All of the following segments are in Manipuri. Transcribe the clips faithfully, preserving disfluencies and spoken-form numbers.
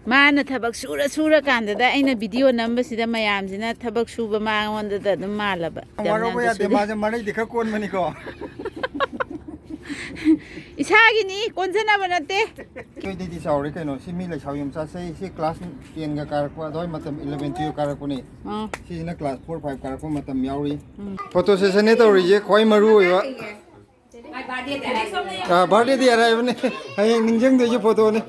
ꯃꯥꯅ ꯊꯕꯛ ꯁꯨꯔ ꯁꯨꯔꯀꯥꯟꯗꯗ ꯑꯩꯅ ꯚꯤꯗꯤꯑꯣ ꯅꯝꯕꯁꯤꯗ ꯃꯌꯥꯝꯁꯤꯅ ꯊꯕꯛ ꯁꯨꯕ ꯃꯉꯣꯟꯗꯗ ꯑꯗꯨꯝ ꯃꯥꯜꯂꯕ꯫ ꯋꯥꯔꯧꯕ ꯌꯥꯗꯦ, ꯃꯥꯁꯦ ꯃꯔꯩꯗꯤ ꯈꯔ ꯀꯣꯟꯕꯅꯤꯀꯣ꯫ ꯏꯁꯥꯒꯤꯅꯤ, ꯀꯣꯟꯖꯅꯕ ꯅꯠꯇꯦ꯫ ꯑꯩꯈꯣꯏꯗꯩꯗꯤ ꯆꯥꯎꯔꯦ ꯀꯩꯅꯣ꯫ ꯁꯤ ꯃꯤ ꯂꯩꯁꯥꯕꯤ ꯃꯆꯥꯁꯦ, ꯁꯤ ꯀ꯭ꯂꯥꯁ ꯇꯦꯟꯒ ꯀꯥꯔꯛꯄ ꯑꯗꯨꯋꯥꯏ ꯃꯇꯝ, ꯏꯂꯚꯦꯟ ꯇꯨꯌꯦꯜꯞ ꯀꯥꯔꯛꯄꯅꯤ꯫ ꯑꯥ꯫ ꯁꯤꯁꯤꯅ ꯀ꯭ꯂꯥꯁ ꯐꯣꯔ ꯐꯥꯏꯚ ꯀꯥꯔꯛꯄ ꯃꯇꯝ ꯌꯥꯎꯔꯤ꯫ ꯎꯝ꯫ ꯐꯣꯇꯣ ꯁꯦꯁꯟꯅꯦ ꯇꯧꯔꯤꯁꯦ, ꯈ꯭ꯋꯥꯏ ꯃꯔꯨ ꯑꯣꯏꯕ꯫ ꯑꯥ, ꯕꯥꯔꯗꯦꯗꯤ ꯑꯔꯥꯏꯕꯅꯦ꯫ ꯍꯌꯦꯡ ꯅꯤꯡꯁꯤꯡꯗꯣꯏꯁꯦ ꯐꯣꯇꯣꯅꯦ꯫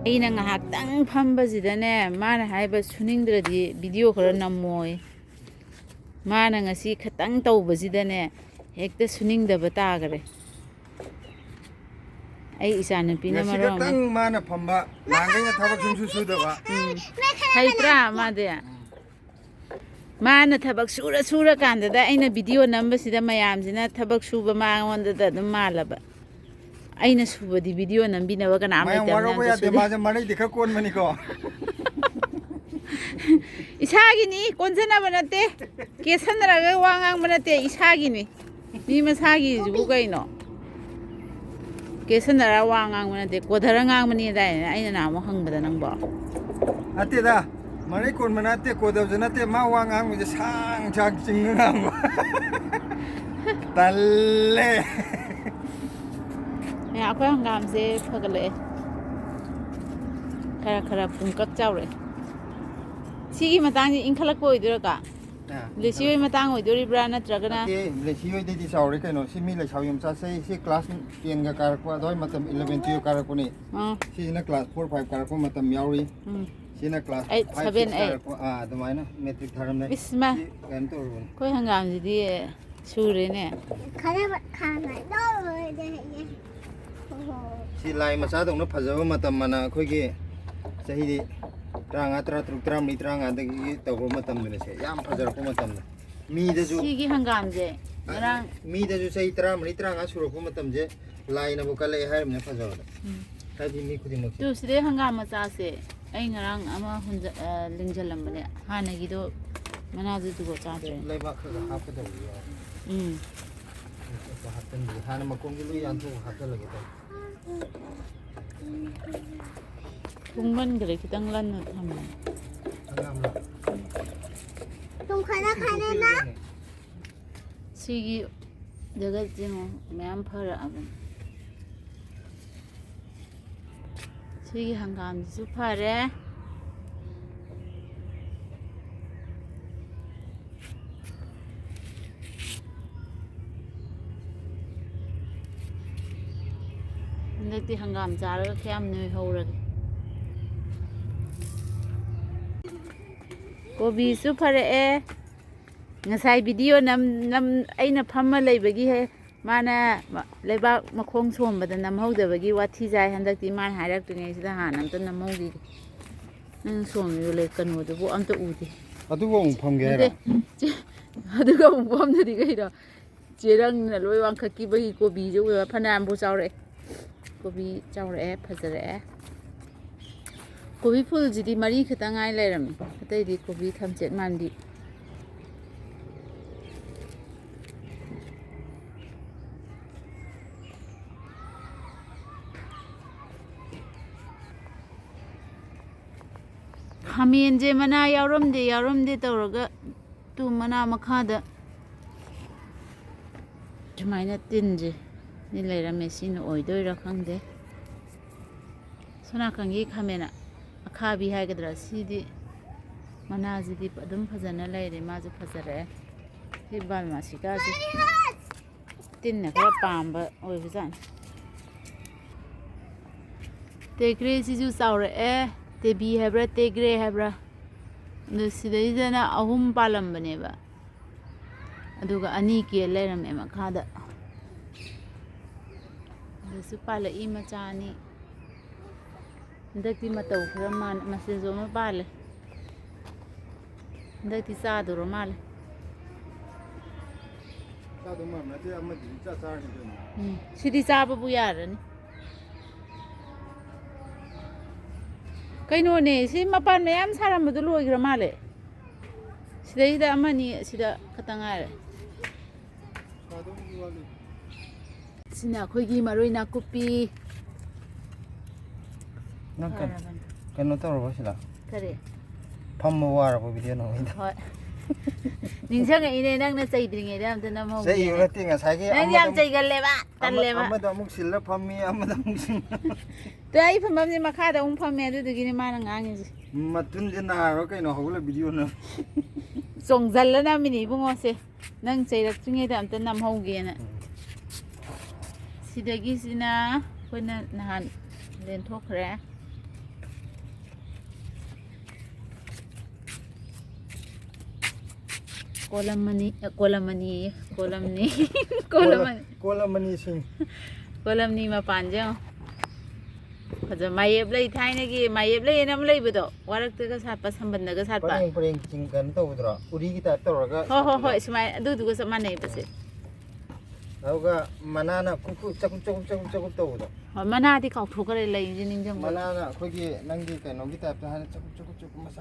ꯑꯩꯅ ꯉꯥꯏꯍꯥꯛꯇꯪ ꯐꯝꯕꯁꯤꯗꯅꯦ, ꯃꯥꯅ ꯍꯥꯏꯕ ꯁꯨꯅꯤꯡꯗ꯭ꯔꯗꯤ ꯚꯤꯗꯤꯑꯣ ꯈꯔ ꯅꯝꯃꯣꯏ꯫ ꯃꯥꯅ ꯉꯁꯤ ꯈꯇꯪ ꯇꯧꯕꯁꯤꯗꯅꯦ, ꯍꯦꯛꯇ ꯁꯨꯅꯤꯡꯗꯕ ꯇꯥꯈꯔꯦ꯫ ꯑꯩ ꯏꯆꯥꯅꯨꯄꯤꯅ ꯉꯁꯤ ꯃꯔꯣꯟ ꯑꯃ ꯈꯛꯇꯪ ꯃꯥꯅ ꯐꯝꯕ, ꯅꯍꯥꯟꯈꯩꯅ ꯊꯕꯛ ꯁꯨꯡꯁꯨ ꯁꯨꯗꯕ꯫ ꯎꯝ꯫ ꯍꯩꯇ꯭ꯔꯥ ꯃꯥꯗꯤ? ꯃꯥꯅ ꯊꯕꯛ ꯁꯨꯔ ꯁꯨꯔꯀꯥꯟꯗꯗ ꯑꯩꯅ ꯚꯤꯗꯤꯑꯣ ꯅꯝꯕꯁꯤꯗ ꯃꯌꯥꯝꯁꯤꯅ ꯊꯕꯛ ꯁꯨꯕ ꯃꯉꯣꯟꯗꯗ ꯑꯗꯨꯝ ꯃꯥꯜꯂꯕ꯫ ꯑꯩꯅ ꯁꯨꯕꯗꯤ ꯚꯤꯗꯤꯑꯣ ꯅꯝꯕꯤꯅꯕ ꯀꯅꯥꯝ ꯃꯌꯥꯝ ꯂꯩꯇꯕꯅꯦ, ꯋꯥꯔꯧꯕ ꯑꯝꯇ ꯌꯥꯗꯦ, ꯁꯨꯗꯦ꯫ ꯃꯥꯁꯦ ꯃꯔꯩꯗꯤ ꯈꯔ ꯀꯣꯟꯕꯅꯤꯀꯣ꯫ ꯏꯁꯥꯒꯤꯅꯤ, ꯀꯣꯟꯖꯅꯕ ꯅꯠꯇꯦ꯫ ꯀꯦꯁꯟꯅꯔꯒ ꯋꯥ ꯉꯥꯡꯕ ꯅꯠꯇꯦ, ꯏꯁꯥꯒꯤꯅꯤ꯫ ꯃꯤ ꯃꯁꯥꯒꯤꯁꯤꯕꯨ ꯀꯩꯅꯣ? ꯀꯦꯁꯟꯅꯔ ꯋꯥ ꯉꯥꯡꯕ ꯅꯠꯇꯦ, ꯀꯣꯗꯔ ꯉꯥꯡꯕꯅꯤ ꯍꯥꯏꯗꯥꯏꯅꯦ ꯑꯩꯅ ꯅꯍꯥꯟꯃꯨꯛ ꯍꯪꯕꯗ ꯅꯪꯕꯣ? ꯅꯠꯇꯦꯗ, ꯃꯔꯩ ꯀꯣꯟꯕ ꯅꯠꯇꯦ, ꯀꯣꯗꯕꯁꯨ ꯅꯠꯇꯦ, ꯃꯥ ꯋꯥ ꯉꯥꯡꯕꯁꯦ ꯁꯥꯡ ꯁꯥꯡ ꯆꯤꯡꯉ ꯉꯥꯡꯕ꯫ ꯇꯜꯂꯦ꯫ ꯑꯦ, ꯑꯩꯈꯣꯏ ꯍꯪꯒꯥꯝꯁꯦ ꯐꯒꯠꯂꯛꯑꯦ꯫ ꯈꯔ ꯈꯔ ꯄꯨꯡꯀꯛ ꯆꯥꯎꯔꯛꯑꯦ꯫ ꯁꯤꯒꯤ ꯃꯇꯥꯡꯁꯤ ꯏꯟꯈꯠꯂꯛꯄ ꯑꯣꯏꯗꯣꯏꯔꯀꯣ? ꯑꯥ, ꯂꯦꯁꯤ ꯍꯣꯏ ꯃꯇꯥꯡ ꯑꯣꯏꯗꯣꯔꯤꯕ꯭ꯔꯥ ꯅꯠꯇ꯭ꯔꯒꯅ? ꯅꯠꯇꯦ, ꯂꯦꯁꯤ ꯍꯣꯏꯗꯩꯗꯤ ꯆꯥꯎꯔꯦ ꯀꯩꯅꯣ꯫ ꯁꯤ ꯃꯤ ꯂꯩꯁꯥꯕꯤ ꯃꯆꯥꯁꯦ, ꯁꯤ ꯀ꯭ꯂꯥꯁ ꯇꯦꯟꯒ ꯀꯥꯔꯛꯄ ꯑꯗꯨꯋꯥꯏ ꯃꯇꯝ, ꯏꯂꯚꯦꯟ ꯇꯨꯌꯦꯜꯞ ꯀꯥꯔꯛꯄꯅꯤ꯫ ꯑꯥ꯫ ꯁꯤꯁꯤꯅ ꯀ꯭ꯂꯥꯁ ꯐꯣꯔ ꯐꯥꯏꯚ ꯀꯥꯔꯛꯄ ꯃꯇꯝ ꯌꯥꯎꯔꯤ꯫ ꯎꯝ꯫ ꯁꯤꯅ class eight, five, seven, six eight. ꯀꯥꯔꯛꯄ, ꯑꯥ, ꯑꯗꯨꯃꯥꯏꯅ ꯃꯦꯇ꯭ꯔꯤꯛ ꯊꯥꯔꯝꯗꯥꯏ꯫ ꯏꯁ, ꯏꯃꯥ꯫ ꯁꯤ ꯀꯩꯅꯣ ꯇꯧꯔꯕꯅꯤ꯫ ꯑꯩꯈꯣꯏ ꯍꯪꯒꯥꯝꯁꯤꯗꯤ ꯁꯨꯔꯦꯅꯦ꯫ ꯈꯔ ꯈꯥꯡꯉ ꯂꯧꯔꯣꯏꯗ ꯍꯌꯦꯡ꯫ ꯁꯤ ꯂꯥꯏ ꯃꯆꯥꯗꯧꯅ ꯐꯖꯕ ꯃꯇꯝ ꯑꯃꯅ ꯑꯩꯈꯣꯏꯒꯤ ꯆꯍꯤꯗꯤ ꯇꯔꯥꯃꯉꯥ, ꯇꯔꯥꯇꯔꯨꯛ, ꯇꯔꯥꯃꯔꯤ, ꯇꯔꯥꯃꯉꯥꯗꯒꯤ ꯇꯧꯕ ꯃꯇꯝꯗꯨꯅꯦ ꯁꯦ꯫ ꯌꯥꯝ ꯐꯖꯔꯛꯄ ꯃꯇꯝꯗ꯫ ꯃꯤꯗꯁꯨ ꯁꯤꯒꯤ ꯍꯪꯒꯥꯝꯁꯦ ꯉꯔꯥꯡ ꯃꯤꯗꯁꯨ ꯆꯍꯤ ꯇꯔꯥꯃꯔꯤ, ꯇꯔꯥꯃꯉꯥ ꯁꯨꯔꯛꯄ ꯃꯇꯝꯁꯦ ꯂꯥꯏꯅꯕꯨ ꯀꯜꯂꯛꯑꯦ ꯍꯥꯏꯔꯤꯕꯅꯦ ꯐꯖꯕꯗ꯫ ꯎꯝ꯫ ꯍꯥꯏꯗꯤ ꯃꯤ ꯈꯨꯗꯤꯡꯃꯛꯁꯦ꯫ ꯇꯨ, ꯁꯤꯗꯩ ꯍꯪꯒꯥꯝ ꯃꯆꯥꯁꯦ ꯑꯩ ꯉꯔꯥꯡ ꯑꯃ ꯍꯨꯟꯖ-, ꯑ, ꯂꯤꯡꯖꯜꯂꯝꯕꯅꯦ꯫ ꯍꯥꯟꯅꯒꯤꯗꯣ ꯃꯅꯥꯗꯨ ꯗꯨꯒ ꯆꯥꯗ꯭ꯔꯦ꯫ ꯂꯩꯕꯥꯛ ꯈꯔ ꯈꯔ ꯍꯥꯞꯀꯗꯕꯁꯨ ꯌꯥꯎꯔꯦ꯫ ꯎꯝ꯫ ꯑꯇꯣꯞꯄ ꯍꯥꯞꯆꯤꯟꯕꯤꯌꯨ꯫ ꯍꯥꯟꯅ ꯃꯈꯣꯡꯁꯦ ꯂꯣꯏ ꯌꯥꯟꯊꯣꯛꯑꯒ ꯍꯥꯞꯆꯤꯜꯂꯒꯦ ꯇꯧꯕ꯫ ꯊꯣꯡꯕꯟꯈ꯭ꯔꯦ, ꯈꯤꯇꯪ ꯂꯟꯅ ꯊꯝꯃꯦ꯫ ꯍꯪꯒꯥꯝꯂꯣ? ꯇꯨꯡ ꯈꯔ ꯈꯔꯅ꯫ ꯁꯤꯒꯤ ꯖꯒꯠꯁꯦ ꯌꯦꯡꯉꯣ, ꯃꯌꯥꯝ ꯐꯔꯛꯑꯕꯅꯤ꯫ ꯁꯤꯒꯤ ꯍꯪꯒꯥꯝꯁꯤꯁꯨ ꯐꯔꯦ꯫ ꯍꯟꯗꯛꯇꯤ ꯍꯪꯒꯥꯝ ꯆꯥꯔꯒ ꯀꯌꯥꯝ ꯅꯣꯏꯍꯧꯔꯒꯦ꯫ ꯀꯣꯕꯤꯁꯨ ꯐꯔꯛꯑꯦ꯫ ꯉꯁꯥꯏ ꯚꯤꯗꯤꯑꯣ ꯅꯝ-, ꯅꯝ-, ꯑꯩꯅ ꯐꯝꯃ ꯂꯩꯕꯒꯤ ꯍꯦ-, ꯃꯥꯅ ꯃ-, ꯂꯩꯕꯥꯛ ꯃꯈꯣꯡ ꯁꯣꯝꯕꯗ ꯅꯝꯍꯧꯗꯕꯒꯤ ꯋꯥꯊꯤ ꯆꯥꯏ꯫ ꯍꯟꯗꯛꯇꯤ ꯃꯥꯅ ꯍꯥꯏꯔꯛꯇ꯭ꯔꯤꯉꯩꯁꯤꯗ ꯍꯥꯟꯅ ꯑꯝꯇ ꯅꯝꯍꯧꯈꯤꯒꯦ꯫ ꯅꯪ ꯁꯣꯝꯃꯤꯕ ꯂꯩ ꯀꯩꯅꯣꯗꯨꯕꯨ ꯑꯝꯇ ꯎꯗꯦ꯫ ꯑꯗꯨꯕꯨ ꯑꯃꯨꯛ ꯐꯝꯒꯦ ꯍꯥꯏꯔꯣ? ꯅꯠꯇꯦ, ꯆꯦ-, ꯑꯗꯨꯒ ꯑꯃꯨꯛ ꯐꯝꯗꯗꯤ ꯀꯩꯅꯣ? ꯆꯦꯔꯪꯅ ꯂꯣꯏ ꯋꯥꯡꯈꯠꯈꯤꯕꯒꯤ ꯀꯣꯕꯤꯁꯦ ꯎꯕ ꯐꯅꯌꯥꯝꯕꯨ ꯆꯥꯎꯔꯛꯑꯦ꯫ ꯀꯣꯕꯤ ꯆꯥꯎꯔꯛꯑꯦ, ꯐꯖꯔꯛꯑꯦ꯫ ꯀꯣꯕꯤ ꯐꯨꯜꯁꯤꯗꯤ ꯃꯔꯤ ꯈꯛꯇ ꯉꯥꯏ ꯂꯩꯔꯝꯃꯦ, ꯑꯇꯩꯗꯤ ꯀꯣꯕꯤ ꯊꯝꯆꯦꯠ ꯃꯥꯟꯕꯤ꯫ ꯈꯥꯃꯦꯟꯁꯦ ꯃꯅꯥ ꯌꯥꯎꯔꯝꯗꯦ, ꯌꯥꯎꯔꯝꯗꯦ ꯇꯧꯔꯒ ꯇꯨ ꯃꯅꯥ ꯃꯈꯥꯗ ꯁꯨꯃꯥꯏꯅ ꯇꯤꯟꯁꯦ ꯁꯤ ꯂꯩꯔꯝꯃꯦ꯫ ꯁꯤꯅ ꯑꯣꯏꯗꯣꯏꯔꯥ ꯈꯪꯗꯦ꯫ ꯁꯣꯝ ꯅꯥꯀꯟꯒꯤ ꯈꯥꯃꯦꯟ ꯑꯈꯥꯕꯤ ꯍꯥꯏꯒꯗ꯭ꯔꯥ, ꯁꯤꯗꯤ ꯃꯅꯥꯁꯤꯗꯤ ꯑꯗꯨꯝ ꯐꯖꯅ ꯂꯩꯔꯦ, ꯃꯥꯁꯨ ꯐꯖꯔꯛꯑꯦ꯫ ꯁꯤ ꯕꯥꯜꯃꯥꯁꯤꯀꯥꯁꯦ ꯇꯤꯟꯅ ꯈꯔ ꯄꯥꯝꯕ ꯑꯣꯏꯕꯖꯥꯠꯅꯤ꯫ ꯇꯦꯒ꯭ꯔꯦꯁꯤꯁꯨ ꯆꯥꯎꯔꯛꯑꯦ꯫ ꯇꯦꯕꯤ ꯍꯥꯏꯕ꯭ꯔꯥ, ꯇꯦꯒ꯭ꯔꯦ ꯍꯥꯏꯕ꯭ꯔꯥ? ꯑꯗꯨ ꯁꯤꯗꯩꯗꯅ ꯑꯍꯨꯝ ꯄꯥꯜꯂꯝꯕꯅꯦꯕ, ꯑꯗꯨꯒ ꯑꯅꯤ ꯀꯦꯜ ꯂꯩꯔꯝꯃꯦ ꯃꯈꯥꯗ꯫ ꯑꯗꯨꯁꯨ ꯄꯥꯜꯂꯛꯏ ꯃꯆꯥ ꯑꯅꯤ꯫ ꯍꯟꯗꯛꯇꯤ ꯃꯇꯧ ꯈꯔ ꯃꯥꯟ-, ꯃꯆꯨꯁꯨ ꯑꯃ ꯄꯥꯜꯂꯦ꯫ ꯍꯟꯗꯛꯇꯤ ꯆꯥꯗꯣꯔ ꯃꯥꯜꯂꯦ꯫ ꯆꯥꯗꯧ ꯃꯥꯟꯕ ꯅꯠꯇꯦ, ꯑꯃꯗꯤ ꯆꯥ ꯆꯥꯔꯅꯤ ꯀꯩꯅꯣ꯫ ꯎꯝ, ꯁꯤꯗꯤ ꯆꯥꯕꯕꯨ ꯌꯥꯔꯅꯤ꯫ ꯀꯩꯅꯣꯅꯦ, ꯁꯤ ꯃꯄꯥꯟ ꯃꯌꯥꯝ ꯁꯥꯔꯝꯕꯗꯣ ꯂꯣꯏꯈ꯭ꯔ ꯃꯥꯜꯂꯦ꯫ ꯁꯤꯗꯩꯗ ꯑꯃꯅꯤ ꯁꯤꯗ ꯈꯛꯇ ꯉꯥꯏꯔꯦ꯫ ꯁꯤꯅ ꯑꯩꯈꯣꯏꯒꯤ ꯃꯔꯣꯏ ꯅꯥꯀꯨꯞꯄꯤ꯫ ꯅꯪ ꯀꯩ-, ꯐꯔꯕꯅꯤ꯫ ꯀꯩꯅꯣ ꯇꯧꯔꯕꯣ ꯁꯤꯗ? ꯀꯔꯤ? ꯐꯝꯕ ꯋꯥꯔꯕꯣ ꯚꯤꯗꯤꯑꯣ ꯅꯝꯃꯤꯗꯣ? ꯍꯣꯏ꯫ ꯅꯤꯡꯁꯤꯡꯉꯛꯏꯅꯦ, ꯅꯪꯅ ꯆꯩꯗ꯭ꯔꯤꯉꯩꯗ ꯑꯝꯇ ꯅꯝꯍꯧꯒꯦꯅ꯫ ꯆꯩꯕ ꯅꯠꯇꯦ, ꯉꯁꯥꯏꯒꯤ ꯅꯪꯗꯤ ꯌꯥꯝ ꯑꯃꯗ ꯑꯃꯨꯛ, ꯆꯩꯒꯜꯂꯦꯕ꯫ ꯑꯃ-, ꯇꯜꯂꯦꯕ꯫ ꯑꯃꯗ ꯑꯃꯨꯛ ꯁꯤꯜꯂ ꯐꯝꯃꯤ, ꯑꯃꯗ ꯑꯃꯨꯛ ꯁꯤꯜꯂ꯫ ꯇꯨ, ꯑꯩ ꯐꯝꯐꯝꯁꯦ ꯃꯈꯥꯗ ꯑꯃꯨꯛ ꯐꯝꯃꯦ, ꯑꯗꯨꯗꯨꯒꯤꯅꯦ ꯃꯥꯅ ꯉꯥꯡꯉꯤꯁꯦ꯫ ꯃꯇꯨꯟꯁꯦ ꯅꯥꯔꯣ ꯀꯩꯅꯣ, ꯍꯧꯒꯠꯂ ꯚꯤꯗꯤꯑꯣ ꯅꯝ-꯫ ꯆꯣꯡꯖꯜꯂ ꯅꯝꯃꯤꯅꯦ ꯏꯕꯨꯡꯉꯣꯁꯦ꯫ ꯅꯪ ꯆꯩꯔꯛꯇ꯭ꯔꯤꯉꯩꯗ ꯑꯝꯇ ꯅꯝꯍꯧꯒꯦꯅ꯫ ꯎꯝ꯫ ꯁꯤꯗꯒꯤꯁꯤꯅ ꯑꯩꯈꯣꯏꯅ ꯅꯍꯥꯟ ꯂꯦꯟꯊꯣꯛꯈ꯭ꯔꯦ꯫ ꯀꯣꯂꯝ ꯑꯅꯤ, ꯑ, ꯀꯣꯂꯝ ꯑꯅꯤꯌꯦ, ꯀꯣꯂꯝꯅꯤ꯫ ꯀꯣꯂꯝ ꯀꯣꯂꯝ-, ꯑꯅꯤ꯫ ꯀꯣꯂꯝ ꯑꯅꯤ ꯁꯤꯡ꯫ ꯀꯣꯂꯝꯅꯤ ꯃꯄꯥꯟꯁꯦ ꯌꯦꯡꯉꯣ꯫ ꯐꯖ-, ꯃꯥꯌꯦꯞ ꯂꯩ, ꯊꯥꯏꯅꯒꯤ ꯃꯥꯌꯦꯞ ꯂꯩ ꯍꯥꯏꯅ ꯑꯃ ꯂꯩꯕꯗꯣ, ꯋꯥꯔꯛꯇꯒ ꯁꯥꯠꯄ, ꯁꯝꯕꯟꯗꯒ ꯁꯥꯠꯄ꯫ ꯄꯔꯦꯡ ꯄꯔꯦꯡ ꯆꯤꯡ ꯀꯩꯅꯣ ꯇꯧꯕꯗꯨꯔꯣ? ꯎꯔꯤꯒꯤ ꯇꯥꯏꯞ ꯇꯧꯔꯒ ꯍꯣꯏ, ꯍꯣꯏ, ꯁꯥꯠꯄꯗꯣ? ꯍꯣꯏ, ꯁꯨꯃꯥꯏꯅ ꯑꯗꯨꯗꯨꯒ ꯆꯞ ꯃꯥꯟꯅꯩꯕ ꯁꯦ꯫ ꯑꯗꯨꯒ ꯃꯅꯥꯅ ꯀꯨꯞ ꯀꯨꯞ ꯆꯀꯨꯞ ꯆꯀꯨꯞ ꯆꯀꯨꯞ ꯆꯀꯨꯞ ꯇꯧꯕꯗꯣ꯫ ꯍꯣꯏ, ꯃꯅꯥꯗꯤ ꯀꯥꯎꯊꯣꯛꯈ꯭ꯔꯦ, ꯂꯩꯁꯦ ꯅꯤꯡꯁꯤꯡꯕ꯫ ꯃꯅꯥꯅ ꯑꯩꯈꯣꯏꯒꯤ ꯅꯪꯒꯤ ꯀꯩꯅꯣꯒꯤ ꯇꯥꯏꯞꯇ ꯍꯥꯏꯅ ꯆꯀꯨꯞ ꯆꯀꯨꯞ ꯆꯀꯨꯞ ꯃꯆꯥ꯫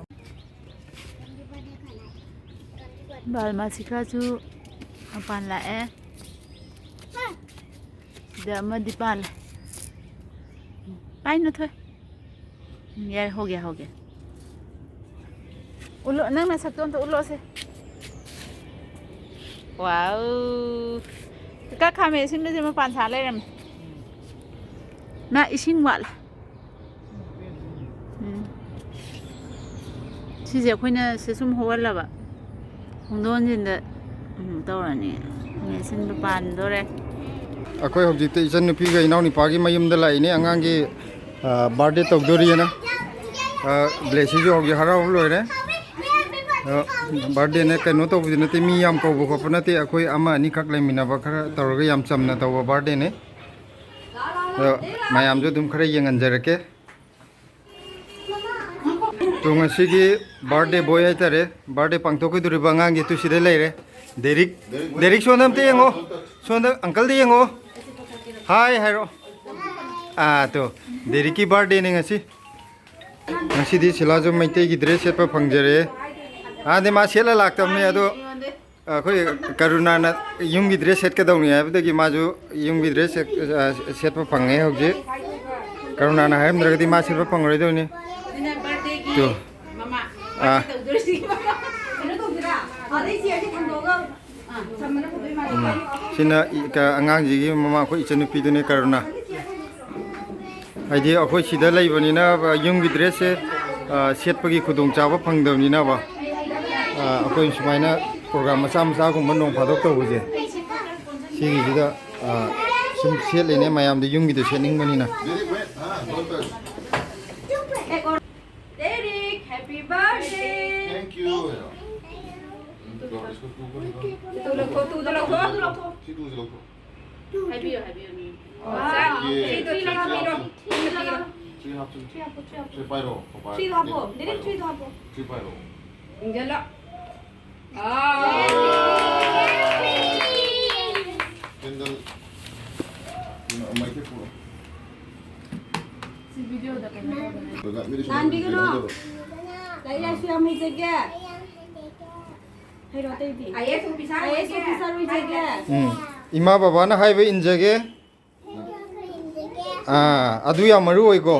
ꯕꯥꯜ ꯃꯥꯁꯤꯀꯥꯁꯨ ꯃꯄꯥꯟ ꯂꯥꯛꯑꯦ꯫ ꯁꯤꯗ ꯑꯃꯗꯤ ꯄꯥꯜꯂꯦ꯫ ꯄꯥꯏꯅꯨ ꯊꯣꯏ꯫ ꯎꯝ, ꯌꯥꯔꯦ, ꯍꯧꯒꯦ, ꯍꯧꯒꯦ꯫ ꯎꯠꯂꯣ, ꯅꯪ ꯅꯁꯛꯇꯣ ꯑꯝꯇ ꯎꯠꯂꯣꯁꯦ꯫ ꯋꯥꯎ꯫ ꯀꯀꯥ ꯈꯥꯃꯦꯟ ꯑꯁꯤꯟꯕꯁꯦ ꯃꯄꯥꯟ ꯁꯥ ꯂꯩꯔꯝꯃꯦ꯫ ꯃꯥ ꯏꯁꯤꯡ ꯋꯥꯠꯂꯦ꯫ ꯎꯝ꯫ ꯁꯤꯁꯦ ꯑꯩꯈꯣꯏꯅ ꯁꯤ ꯁꯨꯝ ꯍꯧꯍꯜꯂꯕ꯫ ꯍꯣꯡꯗꯣꯛ ꯍꯣꯡꯖꯤꯟꯗ, ꯎꯝ, ꯇꯧꯔꯅꯤ꯫ ꯃꯦꯠꯁꯤꯟꯕ ꯄꯥꯟꯗꯣꯔꯦ꯫ ꯑꯩꯈꯣꯏ ꯍꯧꯖꯤꯛꯇ ꯏꯆꯟꯅꯨꯄꯤꯒ ꯏꯅꯥꯎꯅꯨꯄꯥꯒꯤ ꯃꯌꯨꯝꯗ ꯂꯥꯛꯏꯅꯦ, ꯑꯉꯥꯡꯒꯤ, ꯑ, ꯕꯥꯔꯗꯦ ꯇꯧꯗꯣꯔꯤꯑꯅ꯫ ꯑ, ꯕ꯭ꯂꯦꯁꯤꯁꯨ ꯍꯧꯖꯤꯛ ꯍꯔꯥꯎꯕ ꯂꯣꯏꯔꯦ꯫ ꯑ, ꯕꯥꯔꯗꯦꯅꯦ, ꯀꯩꯅꯣ ꯇꯧꯕꯗꯤ ꯅꯠꯇꯦ, ꯃꯤ ꯌꯥꯝ ꯀꯧꯕ ꯈꯣꯠꯄ ꯅꯠꯇꯦ, ꯑꯩꯈꯣꯏ ꯑꯃ ꯑꯅꯤꯈꯛ ꯂꯩꯃꯤꯟꯅꯕ ꯈꯔ ꯇꯧꯔꯒ ꯌꯥꯝ ꯆꯝꯅ ꯇꯧꯕ ꯕꯥꯔꯗꯦꯅꯦ꯫ ꯑꯗꯣ ꯃꯌꯥꯝꯁꯨ ꯑꯗꯨꯝ ꯈꯔ ꯌꯦꯡꯍꯟꯖꯔꯛꯀꯦ꯫ ꯇꯣ, ꯉꯁꯤꯒꯤ ꯕꯥꯔꯗꯦ ꯕꯣꯏ ꯍꯥꯏꯇꯥꯔꯦ, ꯕꯥꯔꯗꯦ ꯄꯥꯡꯊꯣꯛꯀꯗꯧꯔꯤꯕ ꯑꯉꯥꯡꯒꯤ ꯇꯨ ꯁꯤꯗ ꯂꯩꯔꯦ꯫ ꯗꯦꯔꯤꯛ, ꯗꯦꯔꯤꯛ, ꯁꯣꯝꯗ ꯑꯝꯇ ꯌꯦꯡꯉꯣ꯫ ꯁꯣꯝꯗ ꯑꯪꯀꯜꯗ ꯌꯦꯡꯉꯣ꯫ ꯍꯥꯏ ꯍꯥꯏꯔꯣ꯫ ꯑꯥ, ꯇꯣ, ꯗꯦꯔꯤꯛꯀꯤ ꯕꯥꯔꯗꯦꯅꯦ ꯉꯁꯤ꯫ ꯉꯁꯤꯗꯤ ꯁꯤꯂꯥꯁꯨ ꯃꯩꯇꯩꯒꯤ ꯗ꯭ꯔꯦꯁ ꯁꯦꯠꯄ ꯐꯪꯖꯔꯦ꯫ ꯑꯥꯗꯤ ꯃꯥ ꯁꯦꯠꯂ ꯂꯥꯛꯇꯕꯅꯦ, ꯑꯗꯣ ꯑꯩꯈꯣꯏ ꯀꯔꯨꯅꯥꯅ ꯌꯨꯝꯒꯤ ꯗ꯭ꯔꯦꯁ ꯁꯦꯠꯀꯗꯧꯅꯤ ꯍꯥꯏꯕꯗꯒꯤ ꯃꯥꯁꯨ ꯌꯨꯝꯒꯤ ꯗ꯭ꯔꯦꯁ ꯁꯦꯠ-, ꯑ, ꯁꯦꯠꯄ ꯐꯪꯉꯦ ꯍꯧꯖꯤꯛ꯫ ꯀꯔꯨꯅꯥꯅ ꯍꯥꯏꯔꯝꯗ꯭ꯔꯒꯗꯤ ꯃꯥ ꯁꯦꯠꯄ ꯐꯪꯉꯔꯣꯏꯗꯧꯅꯤ꯫ ꯑꯗꯨꯅ ꯕꯥꯔꯗꯦꯒꯤ ꯇꯨ꯫ ꯃꯃꯥ ꯑꯥ꯫ ꯇꯧꯗꯣꯔꯤꯁꯤ꯫ ꯀꯩꯅꯣ ꯇꯧꯗꯣꯏꯔꯥ? ꯑꯗꯩ ꯆꯦ ꯑꯁꯤ ꯊꯝꯗꯣꯛꯑꯒ ꯊꯝꯕꯅ ꯐꯗꯣꯏ ꯃꯥꯜꯂꯦ꯫ ꯎꯝ꯫ ꯁꯤꯅ ꯏ-, ꯀ-, ꯑꯉꯥꯡꯁꯤꯒꯤ ꯃꯃꯥ, ꯑꯩꯈꯣꯏ ꯏꯆꯟꯅꯨꯄꯤꯗꯨꯅꯦ ꯀꯔꯨꯅꯥ꯫ ꯍꯥꯏꯗꯤ ꯑꯩꯈꯣꯏ ꯁꯤꯗ ꯂꯩꯕꯅꯤꯅ, ꯑ, ꯌꯨꯝꯒꯤ ꯗ꯭ꯔꯦꯁꯁꯦ, ꯑ, ꯁꯦꯠꯄꯒꯤ ꯈꯨꯗꯣꯡꯆꯥꯕ ꯐꯪꯗꯕꯅꯤꯅꯕ, ꯑ, ꯑꯩꯈꯣꯏ ꯁꯨꯃꯥꯏꯅ ꯄ꯭ꯔꯣꯒ꯭ꯔꯥꯝ ꯃꯆꯥ ꯃꯆꯥꯒꯨꯝꯕ ꯅꯣꯡ ꯐꯥꯗꯣꯛ ꯇꯧꯕꯁꯦ, ꯁꯤꯒꯤꯁꯤꯗ, ꯑ, ꯁꯨꯝ ꯁꯦꯠꯂꯤꯅꯦ, ꯃꯌꯥꯝꯗꯤ ꯌꯨꯝꯒꯤꯗꯣ ꯁꯦꯠꯅꯤꯡꯕꯅꯤꯅ꯫ Derek, happy birthday. Thank you. Two ꯂꯧꯊꯣꯛ, ꯇꯨꯗꯣ ꯂꯧꯊꯣꯛ꯫ ꯁꯤ ꯇꯨꯁꯤ ꯂꯧꯊꯣꯛ꯫ ꯍꯥꯏꯕꯤꯌꯨ, ꯍꯥꯏꯕꯤꯌꯨ, ꯃꯤ꯫ ꯋꯥ, ꯁꯤꯗꯣ ꯊ꯭ꯔꯤ ꯍꯥꯞꯆꯤꯜꯂꯣ, ꯊ꯭ꯔꯤ ꯍꯥꯞꯆꯤꯜꯂꯣ꯫ ꯊ꯭ꯔꯤ ꯍꯥꯞꯆꯤꯜꯂꯣ꯫ ꯊ꯭ꯔꯤ ꯍꯥꯞꯄꯣ, ꯊ꯭ꯔꯤ ꯍꯥꯞꯄꯣ, ꯊ꯭ꯔꯤ ꯍꯥꯞꯄꯣ꯫ ꯁꯤ ꯄꯥꯏꯔꯣ, ꯄꯥꯄꯥ꯫ ꯊ꯭ꯔꯤꯗꯣ ꯍꯥꯞꯄꯣ, ꯄꯥꯏꯔꯣ꯫ ꯗꯤꯔꯦꯛ ꯊ꯭ꯔꯤꯗꯣ ꯍꯥꯞꯄꯣ꯫ ꯊ꯭ꯔꯤ ꯄꯥꯏꯔꯣ꯫ ꯏꯟꯖꯜꯂꯣ꯫ ꯑꯥ꯫ ꯀꯦꯟꯗꯜ꯫ ꯀꯩꯅꯣ, ꯃꯩꯈꯦꯠ ꯄꯨꯔꯣ꯫ ꯁꯤ ꯚꯤꯗꯤꯑꯣꯗ ꯀꯩꯅꯣ ꯇꯧꯕꯅꯦ꯫ ꯅꯥꯟꯕꯤꯒꯅꯨ꯫ ꯂꯥꯏꯔꯤꯛ ꯂꯥꯏꯁꯨ ꯌꯥꯝ ꯍꯩꯖꯒꯦ꯫ ꯍꯩꯔꯣ ꯑꯇꯩꯗꯤ꯫ ꯑꯥꯏ ꯑꯦꯁ ꯑꯣꯐꯤꯁꯥꯔ ꯑꯣꯏꯖꯒꯦ꯫ ꯎꯝ꯫ ꯏꯃꯥ ꯕꯕꯥꯅ ꯍꯥꯏꯕ ꯏꯟꯖꯒꯦ꯫ ꯑꯥ, ꯑꯗꯨ ꯌꯥꯝ ꯃꯔꯨ ꯑꯣꯏꯀꯣ꯫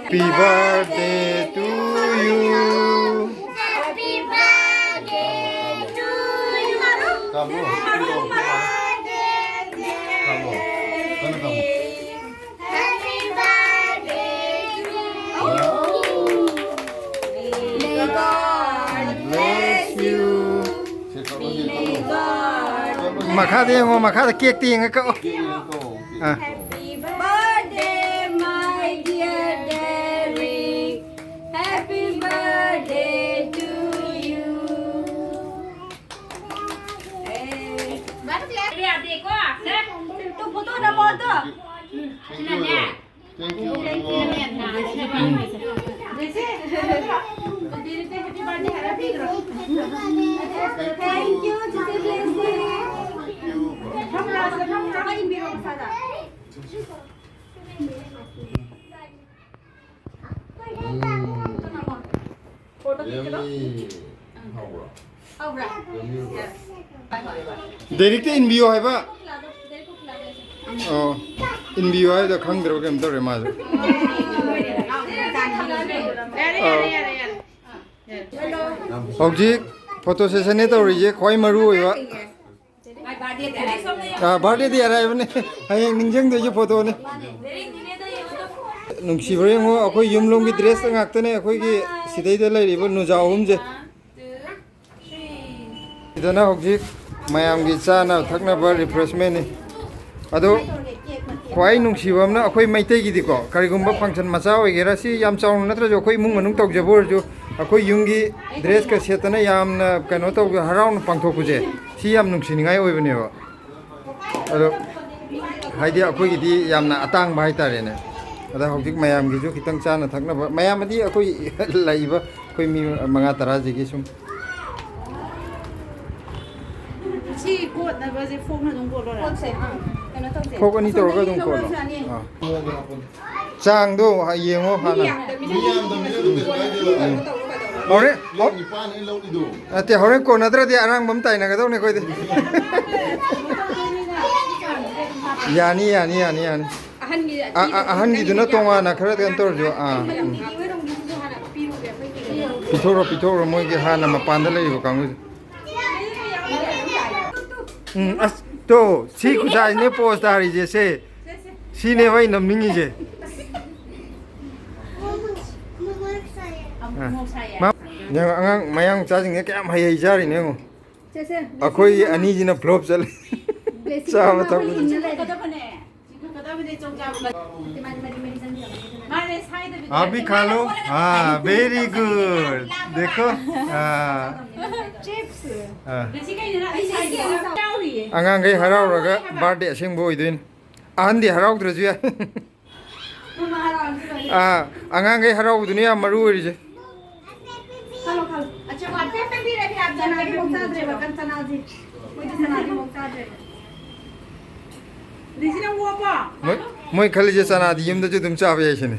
Happy birthday to you. Happy birthday to you. ꯀꯥꯝꯃꯣ꯫ ꯀꯥꯝꯃꯣ꯫ ꯀꯟꯅ ꯀꯥꯝꯃꯣ꯫ Happy birthday to you. May God bless you. May God ꯃꯈꯥꯗ ꯌꯦꯡꯉꯣ, ꯃꯈꯥꯗ ꯀꯦꯛꯇ ꯌꯦꯡꯉ ꯀꯛꯑꯣ꯫ ꯑꯥ꯫ Happy birthday, my dear Derek. Happy birthday to you. ꯑꯦ꯫ ꯌꯥꯗꯦꯀꯣ, ꯁꯦ꯫ ꯇꯨ ꯐꯣꯇꯣ ꯅꯝꯃꯣ ꯑꯗꯣ꯫ ꯁꯤꯅꯅꯦ꯫ Thank you, everyone. Um. ꯖꯦꯁꯤ, ꯕꯤꯔꯤꯛꯇ happy birthday ꯍꯥꯏꯔ ꯄꯤꯈ꯭ꯔꯣ꯫ Thank you, Yummy. ꯍꯥꯎꯕ꯭ꯔꯣ? ꯗꯥꯏꯔꯦꯛꯇ ꯏꯟꯕꯤꯌꯣ ꯍꯥꯏꯕ꯫ ꯑꯣ, ꯏꯟꯕꯤꯌꯣ ꯍꯥꯏꯗ ꯈꯪꯗ꯭ꯔꯕ ꯀꯩꯅꯣꯝ ꯇꯧꯔꯦ ꯃꯥꯁꯨ꯫ ꯌꯥꯔꯦ, ꯌꯥꯔꯦ, ꯌꯥꯔꯦ, ꯌꯥꯔꯦ꯫ ꯍꯧꯖꯤꯛ ꯐꯣꯇꯣ ꯁꯦꯁꯟꯅꯦ ꯇꯧꯔꯤꯁꯦ, ꯈ꯭ꯋꯥꯏ ꯃꯔꯨ ꯑꯣꯏꯕ꯫ ꯑꯥ, ꯕꯥꯔꯗꯦꯗꯤ ꯑꯔꯥꯏꯕꯅꯦ꯫ ꯍꯌꯦꯡ ꯅꯤꯡꯁꯤꯡꯗꯣꯏꯁꯦ ꯐꯣꯇꯣꯅꯦ꯫ ꯅꯨꯡꯁꯤꯕ꯭ꯔꯥ ꯌꯦꯡꯉꯣ, ꯑꯩꯈꯣꯏ ꯌꯨꯝꯂꯣꯝꯒꯤ ꯗ꯭ꯔꯦꯁꯇ ꯉꯥꯛꯇꯅꯦ ꯑꯩꯈꯣꯏꯒꯤ ꯁꯤꯗꯩꯗ ꯂꯩꯔꯤꯕ ꯅꯨꯖꯥ ꯑꯍꯨꯝꯁꯦ꯫ ꯁꯤꯗꯅ ꯍꯧꯖꯤꯛ ꯃꯌꯥꯝꯒꯤ ꯆꯥꯅ ꯊꯛꯅꯕ ꯔꯤꯐ꯭ꯔꯦꯁꯃꯦꯟꯅꯤ꯫ ꯑꯗꯣ ꯈ꯭ꯋꯥꯏ ꯅꯨꯡꯁꯤꯕ ꯑꯃꯅ ꯑꯩꯈꯣꯏ ꯃꯩꯇꯩꯒꯤꯗꯤꯀꯣ, ꯀꯔꯤꯒꯨꯝꯕ ꯐꯪꯁꯟ ꯃꯆꯥ ꯑꯣꯏꯒꯦꯔꯥ, ꯁꯤ ꯌꯥꯝ ꯆꯥꯎꯅ ꯅꯠꯇ꯭ꯔꯁꯨ ꯑꯩꯈꯣꯏ ꯏꯃꯨꯡ ꯃꯅꯨꯡ ꯇꯧꯖꯕ ꯑꯣꯏꯔꯁꯨ, ꯑꯩꯈꯣꯏ ꯌꯨꯝꯒꯤ ꯗ꯭ꯔꯦꯁꯀ ꯁꯦꯠꯇꯅ ꯌꯥꯝꯅ ꯀꯩꯅꯣ ꯇꯧꯕ, ꯍꯔꯥꯎꯅ ꯄꯥꯡꯊꯣꯛꯄꯁꯦ, ꯁꯤ ꯌꯥꯝ ꯅꯨꯡꯁꯤꯅꯤꯡꯉꯥꯏ ꯑꯣꯏꯕꯅꯦꯕ꯫ ꯑꯗꯣ ꯍꯥꯏꯗꯤ ꯑꯩꯈꯣꯏꯒꯤꯗꯤ ꯌꯥꯝꯅ ꯑꯇꯥꯡꯕ ꯍꯥꯏꯇꯥꯔꯦꯅꯦ꯫ ꯑꯗ ꯍꯧꯖꯤꯛ ꯃꯌꯥꯝꯒꯤꯁꯨ ꯈꯤꯇꯪ ꯆꯥꯅ ꯊꯛꯅꯕ, ꯃꯌꯥꯝ ꯑꯗꯤ ꯑꯩꯈꯣꯏ ꯂꯩꯔꯤꯕ ꯑꯩꯈꯣꯏ ꯃꯤ ꯃꯉꯥ ꯇꯔꯥꯁꯤꯒꯤ ꯁꯨꯝ꯫ ꯁꯤ ꯀꯣꯠꯅꯕꯁꯦ ꯐꯣꯛꯅ ꯑꯗꯨꯝ ꯀꯣꯠꯂꯣꯔꯥ? ꯀꯣꯠꯁꯦ, ꯑꯥ, ꯀꯩꯅꯣ ꯇꯧꯁꯦ꯫ ꯐꯣꯛ ꯑꯅꯤ ꯇꯧꯔꯒ ꯑꯗꯨꯝ ꯑꯁꯣꯝꯗꯒꯤ ꯀꯣꯠꯂꯣ꯫ ꯂꯧꯔꯁꯨ ꯌꯥꯅꯤ꯫ ꯑꯥ꯫ ꯆꯥꯡꯗꯣ ꯌꯦꯡꯉꯣ ꯍꯥꯟꯅ꯫ ꯃꯤ ꯌꯥꯝꯗꯕꯅꯤꯅ ꯑꯗꯨꯝ ꯀꯩꯁꯨ ꯀꯥꯏꯗꯦꯕ꯫ ꯍꯣꯔꯦꯟ, ꯂꯧ ꯅꯤꯄꯥꯟ ꯑꯩꯅ ꯂꯧꯔꯤꯗꯣ꯫ ꯅꯠꯇꯦ, ꯍꯣꯔꯦꯟ ꯀꯣꯟꯅꯗ꯭ꯔꯗꯤ ꯑꯔꯥꯡꯕ ꯑꯃ ꯇꯥꯏꯅꯒꯗꯧꯅꯦ ꯑꯩꯈꯣꯏꯗꯤ꯫ ꯌꯥꯅꯤ, ꯌꯥꯅꯤ, ꯌꯥꯅꯤ, ꯌꯥꯅꯤ꯫ ꯑꯍꯟꯒꯤ ꯑ-, ꯑ-, ꯑꯍꯟꯒꯤꯗꯨꯅ ꯇꯣꯉꯥꯟꯅ ꯈꯔ ꯀꯩꯅꯣ ꯇꯧꯔꯁꯨ, ꯑꯥ, ꯎꯝ꯫ ꯄꯤꯊꯣꯛꯔꯣ, ꯄꯤꯊꯣꯛꯔꯣ, ꯃꯣꯏꯒꯤ ꯍꯥꯟꯅ ꯃꯄꯥꯟꯗ ꯂꯩꯔꯤꯕ ꯀꯥꯡꯕꯨꯁꯦ꯫ ꯎꯝ, ꯑꯁ, ꯇꯣ, ꯁꯤ ꯈꯨꯖꯥꯏꯁꯤꯅꯦ ꯄꯣꯁ ꯇꯥꯔꯤꯁꯦ, ꯁꯦ꯫ ꯁꯤꯅꯦꯕ ꯑꯩ ꯅꯝꯅꯤꯡꯉꯤꯁꯦ꯫ ꯑꯥ꯫ ꯃꯥ-, ꯌꯦꯡꯉꯣ, ꯑꯉꯥꯡ ꯃꯌꯥꯡ ꯃꯆꯥꯁꯤꯡꯁꯦ ꯀꯌꯥꯝ ꯍꯩ ꯍꯩ ꯆꯥꯔꯤꯅꯦ ꯌꯦꯡꯉꯣ꯫ ꯁꯦ, ꯁꯦ, ꯑꯩꯈꯣꯏ ꯕꯦꯁꯤꯟ ꯑꯅꯤꯁꯤꯅ ꯐ꯭ꯂꯣꯞ ꯆꯠꯂꯦ꯫ ꯕꯦꯁꯤꯟ ꯆꯥꯕ ꯑꯃ ꯊꯛꯄꯁꯦ꯫ ꯏꯟꯒꯗꯕꯅꯦ꯫ ꯃꯥꯅꯦ, ꯁꯥꯏꯗꯕꯤꯗ꯫ आप भी खा लो। हाँ, very good। देखो। हाँ। Chips। हाँ। ꯉꯁꯤ ꯀꯩꯅꯣ ꯅꯪ ꯑꯩ ꯁꯥꯏꯗꯣ? ꯌꯥꯎꯔꯤꯌꯦ꯫ ꯑꯉꯥꯡꯈꯩ ꯍꯔꯥꯎꯔꯒ ꯕꯥꯔꯗꯦ ꯑꯁꯦꯡꯕ ꯑꯣꯏꯗꯣꯏꯅꯦ꯫ ꯑꯍꯟꯗꯤ ꯍꯔꯥꯎꯗ꯭ꯔꯁꯨ ꯌꯥꯏ꯫ ꯑꯥ, ꯑꯉꯥꯡꯈꯩ ꯍꯔꯥꯎꯕꯗꯨꯅ ꯌꯥꯝ ꯃꯔꯨ ꯑꯣꯏꯔꯤꯁꯦ꯫ ꯈꯜꯂꯣ, ꯈꯜꯂꯣ꯫ ꯑꯆꯥ, ꯍꯥꯏꯐꯦꯠ ꯍꯥꯏꯕꯤꯔꯗꯤ ꯌꯥꯝ ꯆꯅꯥꯗꯤ ꯑꯃꯨꯛ ꯆꯥꯗ꯭ꯔꯦꯕ, ꯀꯟ ꯆꯅꯥꯁꯤ꯫ ꯃꯣꯏꯗꯤ ꯆꯅꯥꯗꯤ ꯑꯃꯨꯛ ꯆꯥꯗ꯭ꯔꯦꯕ꯫ ꯃꯣꯏ ꯃꯣꯏ ꯈꯜꯂꯤꯁꯦ ꯆꯅꯥꯗꯤ ꯌꯨꯝꯗꯁꯨ ꯑꯗꯨꯝ ꯆꯥꯕ ꯌꯥꯏ ꯁꯤꯅꯤ꯫